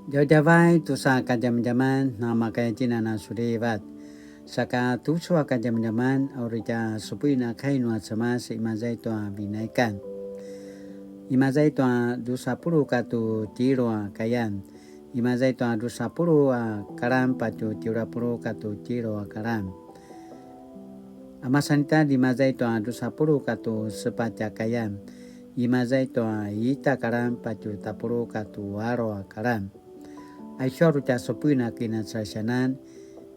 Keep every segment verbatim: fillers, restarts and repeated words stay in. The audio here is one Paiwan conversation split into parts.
Djavadjavay tusa kadjamadjaman, namakaya tjinana sulivat. Saka tucu a kadjamadjaman, a uri tja supuin a kai nua Cemas, imaza i tua Vinaikan. Imaza i tua dusa puluq katu tjelu a kayan. Imaza i tua dusa puluq a kalan patju tjelu a puluq katu tjelu a kalan. A masan ita, imaza i tua dusa puluq katu sepatj a kayan. Imaza i tua ita kalan patju tapuluq katu alu a kalan. Aicu a uri tja supuin a kinacalisianan,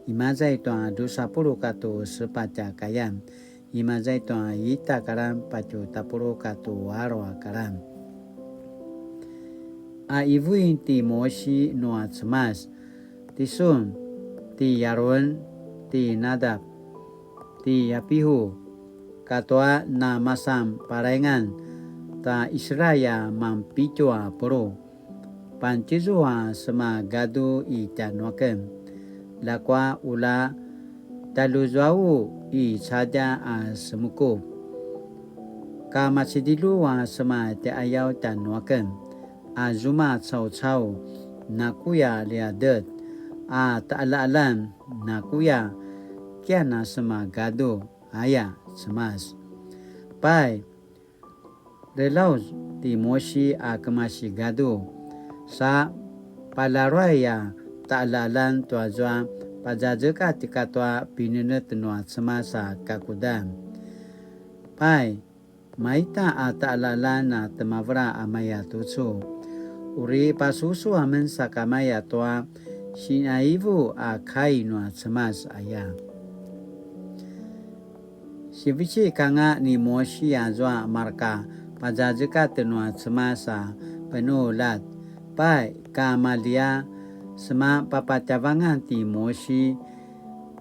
imaza i tua dusa puluq katu sepatj a kayan. Imaza i tua ita kalan patju tapuluq katu alu a kalan. A ivuin ti Mosi nua Cemas, tisun, ti Yaron, ti Nadap, ti Yapihu, katua namasan palaingan ta Israil a manpitju a puluq. Pantjizua sema gadu i tjanuaken. Ljakua ula taluzuau i cadja a semukup. Ka macidilju a sema tjaiqayaw tjanuaken. A zuma caucau nakuya liadet. A taqaljaqaljan nakuya kiana sema gadu, aya Cemas. Pai, relauz ti Mosi a kemasi gadu, sa palaruay a taqaljaqaljan tuazua pazazekatj katua pinenetj nua Cemas a kakudan. Pai, maita a taqaljaqaljan a temavela a maya tucu, uri pasusu amen sakamaya tua sinaivu a kai nua Cemas aya. Sivecik anga ni Mosi azua marka pazazekatj nua Cemas a penuljat. Pai, ka maljia sema papatjavangan ti Mosi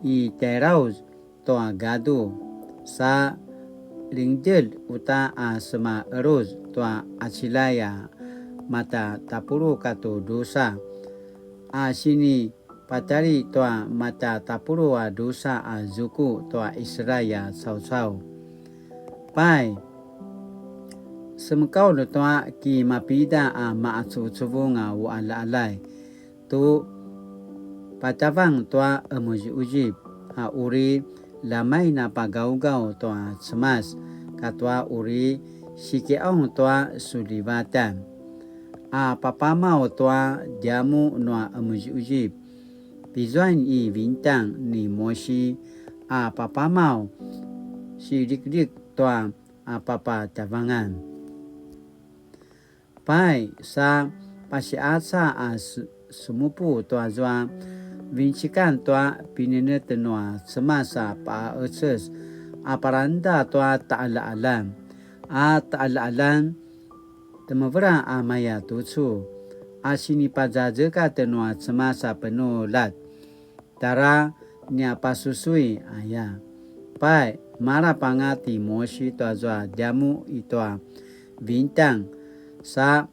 i tjailauz tua gadu, sa lingdjelj uta a sema eluz tua qaciljay a mata tapuluq katu drusa, a sini patjali tua mata tapuluq a drusa a zuku tua Israil a caucau. Pai, semekaulj tua kimapida a maqacuvucuvung a uqaljaqaljay, tu patjavang tua qemuziquzip, a uri ljamay na pagaugaw tua Cemas, katua uri sikiqaung tua suljivatan. A papamaw tua djamuq nua qemuziquzip, pizuan i vintang ni Mosi, a papamaw siliklik tua a papatjavangan. Pai, sa pasiqaca a se-, semupu tuazua vincikan tua pinenetj nua Cemas a paqecez, a palangda tua taqaljaqaljan, a taqaljaqaljan temevela a maya tucu, a sinipazazekatj nua Cemas a penuljat, tara nia pasusui aya. Pai, malap anga ti Mosi tuazua djamuq i tua vintang, sa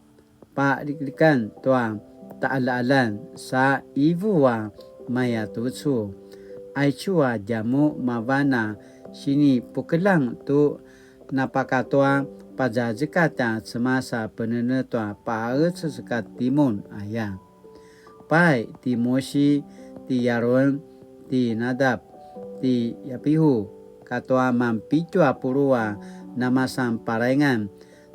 paliklikan tua taqaljaqaljan, sa ivu a maya tucu. Aicu a djamuq mavan a sinipukeljang tu napakatua pazazekatj a Cemas a penenetj tua paqecez ka timun aya. Pai, ti Mosi, ti Yaron, ti Nadap, ti Yapihu, katua manpitju a puluq a namasan palaingan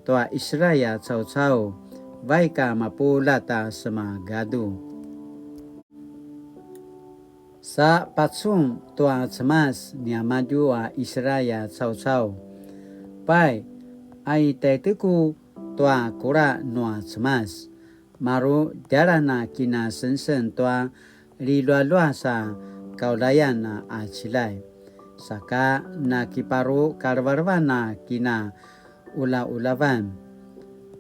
tua Israil a caucau, vaik a mapuljat a sema gadu. Sa pacun tua Cemas niamadju a Israil a caucau. Pai, a i tjaiteku tua kula nua Cemas, maru djalan a kinasengseng tua liljualjuas a kaulayan a qaciljay, saka nakiparu kalevelevan a kinaulaulavan.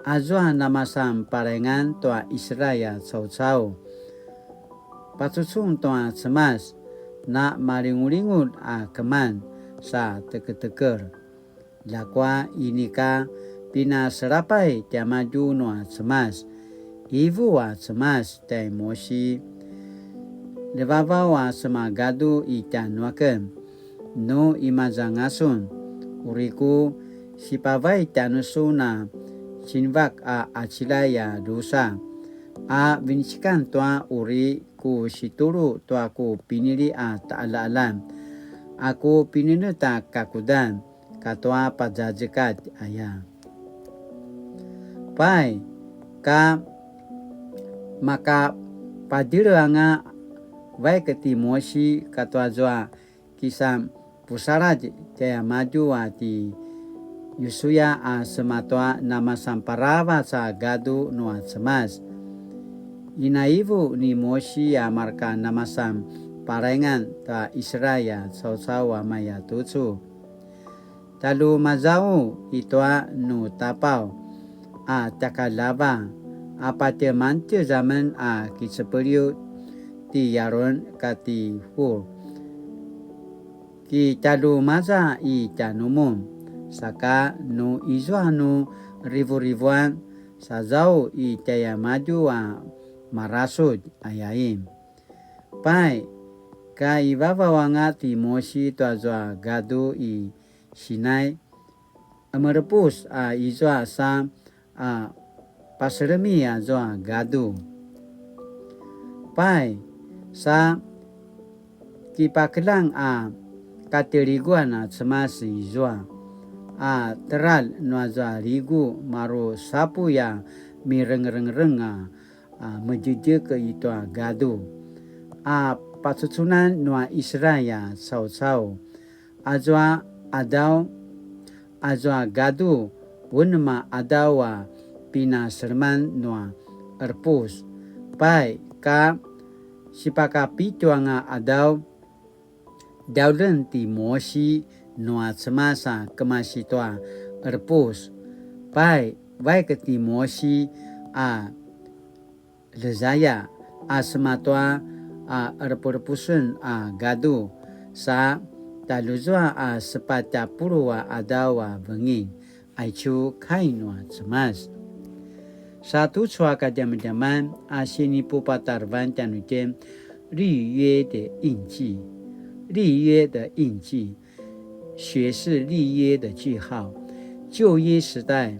Azua namasan palaingan tua Israil a caucau, pacucun tua Cemas, na malingulingulj a keman sa teketekel. Ljakua inika pinaselapay tiamadju nua Cemas, ivu a Cemas tjai Mosi. Ljevavaw a sema gadu i tjanuaken, nu imazanga sun, uri ku sipavay tjanusun a cinvak a qaciljay a drusa, a vinecikan tua uri ku situlu tua ku pinili a ta'ala'alan, a ku pinenetj a kakudan katua pazazekatj aya. Pai, ka makapadile anga vaik ti Mosi katua zua kisan pusaladj tjaimadju a ti Yusuya a sema tua namasan paravac a gadu nua Cemas. Inaivu ni Mosi a marka namasan paraingan ta Israel a caucau a maya tucu. Talumazau i tua nu tapaw a tjakalava a patje mantjez amen a kicepeliw ti Yaron kati Hur. Kitjalumaza i tjanumun, saka nu izua nu rivurivuan sazau i tjaimadju a marasudj ayain. Pai, ka i vavaw anga ti Mosi tua zua gadu i Sinai, emerepus a izua sa a paselemi azua gadu. Pai, sa kipakeljang a katiliguan a Cemas izua, a teljar nua zua ligu maru sapuy a mirengrengeng a a medjedjek i tua gadu, a pacucunan nua Israel a caucau. Azua adaw, azua gadu, unem a adaw a pinaseleman nua erpus. Pai, ka sipakapitju anga adaw, djaulen ti Mosi nua Cemas a kemasi tua erpus. Pai, vaik ti Mosi a ljezaya a sema tua a erepurepusen a gadu, sa taluzua a sepatj a puluq a adaw a vengin. Aicu kai nua Cemas. Sa tucu a kadjamadjaman a sinipupatarevan tjanuitjen 立約的印記, 立約的印記, 血是立約的记号。旧约时代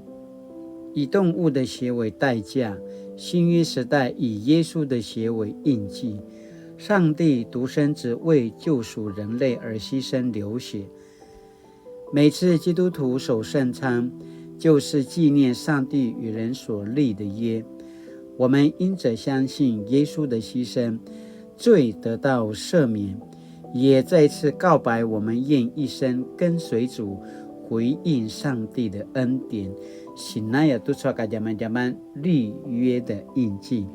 以动物的血为代价，新约时代以耶稣的血为印记。上帝独生子为救赎人类而牺牲流血，每次基督徒守圣餐，就是纪念上帝与人所立的约。我们因着相信耶稣的牺牲，罪得到赦免，也再次告白我们愿一生跟随主，回应上帝的恩典。Sinaya tucu a kadjamadjaman 立约的印记.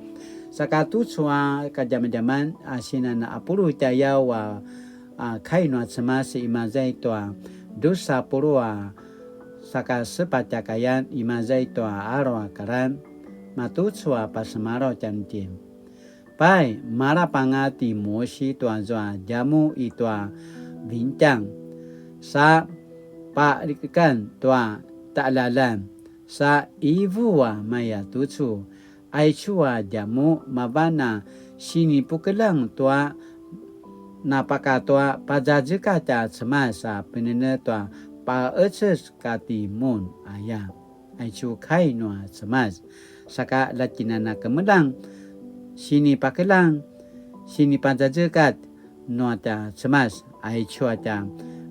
Saka tucu a kadjamadjaman a sinan a puluq tjayaw a a kai nua Cemas imaza i tua dusa puluq a saka sepatj a kayan imaza i tua alu a karan, matucu a pasemalaw tjanuitjen. Pai, malap anga ti Mosi tua zua djamuq i tua vintjang, sa palikikan tua taqaljaqaljan, sa ivu a maya tucu, aicu a djamuq mavan a sinipukeljang tua napakatua pazazekatj a Cemas a penenetj tua paqecez kati mun aya. Aicu kai nua Cemas. Saka latjinana kemeljang, sinipakeljang, sinipazazekatj nua tja Cemas, aicu a tja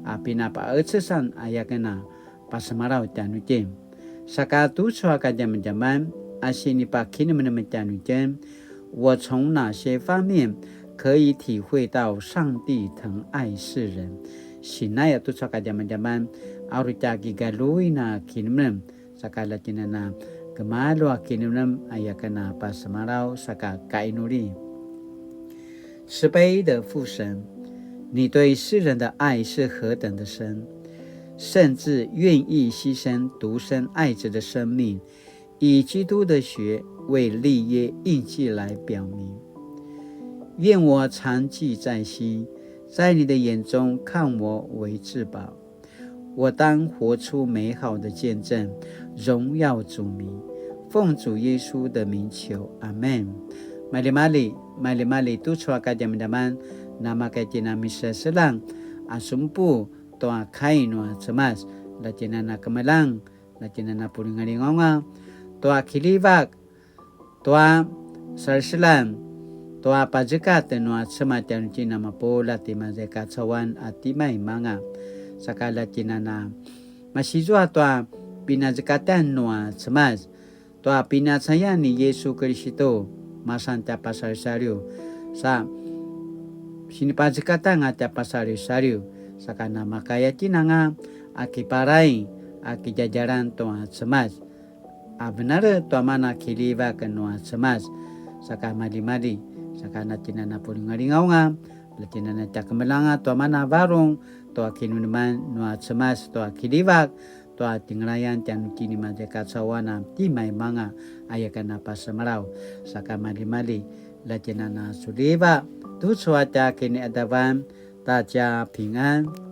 a pinapaqecesan aya ken a pasemalaw tjanuitjen. Saka tucu a kadjamadjaman a sinipakinemenem tjanuitjen, 我从哪些方面可以体会到上帝疼爱世人？Sinaya tucu a kadjamadjaman a uri tja kigaluin a kinemenem, saka latjinana kemalu a kinemenem aya ken a pasemalaw saka kainuli. 慈悲的父神，你对世人的爱是何等的深，甚至愿意牺牲独生爱子的生命，以基督的血为立约印记来表明。愿我常记在心，在你的眼中看我为至宝。 我当活出美好的见证，荣耀主名。奉主耶稣的名求，阿们。Maljimalji, maljimalji tucu a kadjamadjaman, namakaya itjen a miseselang a sumupu tua kai nua Cemas, latjinana kemeljang, latjinana pulingalingaunga, tua kiljivak, tua seleselan tua pazekatj nua Cemas tjanuitjen a mapuljat i maza i kacauan a timaimanga. Saka la tjinana masizua tua pinazekatan nua Cemas, tua pinacayan ni Yesu Kiristu, masan tja pasalisaliw, sa sinipazekatanga tja pasalisaliw, saka namakaya tjinanga a kipalay a kidjadjalan tua Cemas. A venale tua mana kiljivak nua Cemas, saka maljimalji, saka na tjinana pulingalingaunga, la tjinana tja kemeljanga tua mana varung tua kinemeneman nua Cemas tua kiljivak, tua tjengelayan tjanuitjen i maza i kacauan a timaimanga, aya ken a pasemalaw, saka maljimalji, la tjinana suljivatj tucu a tja kiniqadavan ta tja pingan.